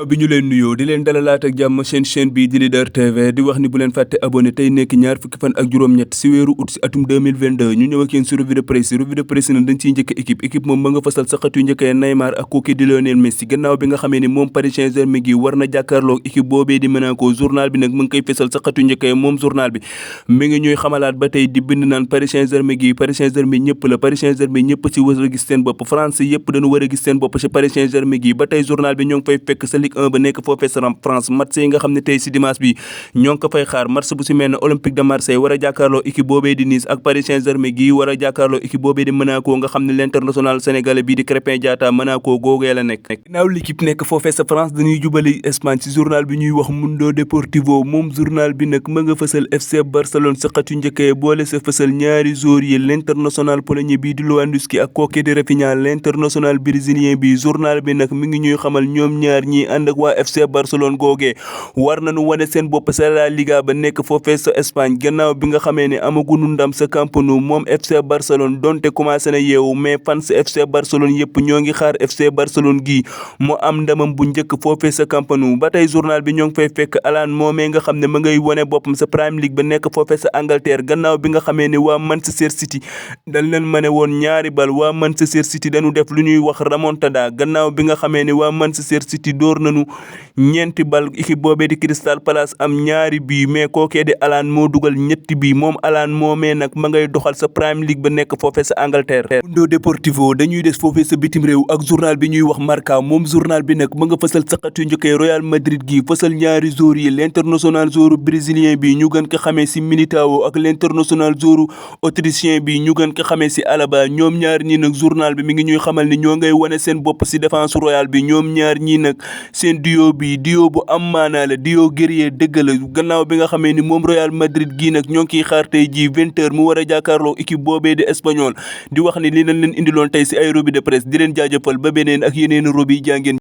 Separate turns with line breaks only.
bi ñu leen nuyoo di leen dalalaat ak jàmm seen chaîne bii di Leader TV di wax ni bu leen fàtte abonné tey nekk ñaar fukki fan ak juróom-ñett si weeru août si atum 2022 ñu ñëw ak yéen si revue de presse nag dañ ciy njëkk équipe moom ma nga fasal sa xët yu njëkkee Neymar ak kooki di Lionel Messi gannaaw bi nga xamee ni moom Paris Saint-Germain gi war na jàkkaarloog équipe boobee di Monaco journal bi nag mu ngi koy fesal sa xët yu njëkkee moom journal bi mi ngi ñuy xamalaat ba tey di bind naan Paris Saint-Germain ñëpp la Paris Saint-Germain ñëpp si war a gis seen bopp France yëpp dañu war a gis seen bopp si Paris Saint-Germain gi ba tey journal bi ñoo ngi fay fekk sa Ligue 1 ba nekk foofee France match yi nga xam ne tey si dimanche bi ñoo ngi ko fay xaar match bu si mel ne Olympique de Marseille war a jàkkaarloo équipe boobee di Nice ak Paris Saint-Germain gi war a jàkkaarloo équipe boobee di Monaco nga xam ne l'international sénégalais bii di Krépin Diatta Monaco googee la nekk ginnaaw l'équipe nekk foofee sa France dañuy jubali Espagne si journal bi ñuy wax Mundo Deportivo moom journal bi nag ma nga fësal FC Barcelone sa xët yu njëkkee boole sa fësal ñaari joueurs yi l'international polonais bii di Lewandowski ak kooke di Rafinha l'international brésilien bi journal bi nag mi ngi ñuy xamal ñoom ñaar ñi ànd ak waa FC Barcelone googee war nañu wane seen bopp sa La Liga ba nekk foofee sa Espagne gannaaw bi nga xamee ne amagunu ndam sa Camp Nou moom FC Barcelone donte commencé na yeewu mais fans FC Barcelone yëpp ñoo ngi xaar FC Barcelone gii mu am ndamam bu njëkk foofee sa Camp Nou ba tey journal bi ñoo ngi fay fekk Alan moomee nga xam ne ma ngay wane boppam sa Premier League ba nekk foofee sa Angleterre gannaaw bi nga xamee ne waa Manchester City dañ leen mane woon ñaari bal waa Manchester City dañu def lu ñuy wax remontada gannaaw bi nga xamee ne waa Manchester City door nañu ñeenti bal équipe boobee di Crystal Palace am ñaari bii mais kookee di Alan moo dugal ñetti bii moom Alan moomee nag ma ngay doxal sa Premier League ba nekk foofee sa Angleterre. Mundo Deportivo dañuy des foofee sa bitim réew ak journal bi ñuy wax Marca moom journal bi nag ma nga fësal sa xët yu njëkkee Real Madrid gi fësal ñaari joueurs yi l'international joueur brésilien bi ñu gën ko xamee si Militao ak l'international joueur autrichien bi ñu gën ko xamee si Alaba ñoom ñaar ñii nag journal bi mi ngi ñuy xamal ni ñoo ngay wane seen bopp si défense royale bi ñoom ñaar ñii nag seen duo bu am maanaa la duo guerrier dëgg la gannaaw bi nga xamee ni moom Real Madrid gii nag ñoo ngi kiy xaar tey jii 20h mu war a jàkkaarloo équipe boobee di Espagnol di wax ni li nañ leen indiloon tey si ay revue de presse di leen jaajëfal ba beneen ak yeneen revue yi jàngeen